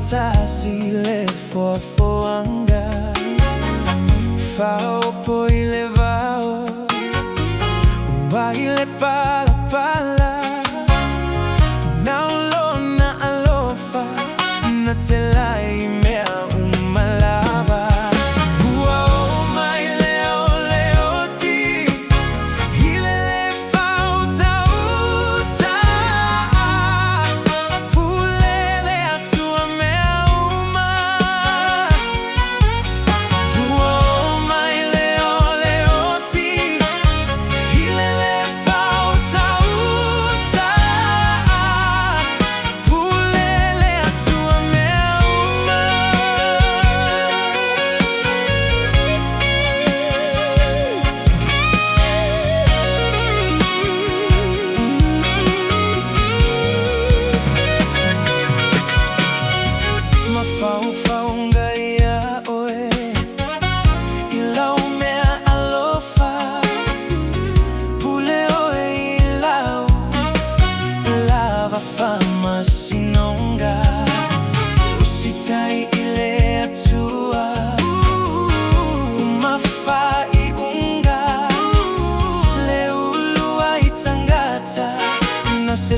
Faatasi le foafoaga, faaopo i le vao, ua i le palapala, nau lona alofa, na telai mea uma lava. Ua oo mai le ao le oti, i le le faautauta'a, pule le Atua mea uma. Ua oo mai le ao le oti, i le le faautauta'a, pule le Atua mea uma. Mafaufauga iā oe, i lau mea alofa, pule oe i lau lava faamasinoga, usitai i le Atua ma faaiuga, le ulu ai tagata na se.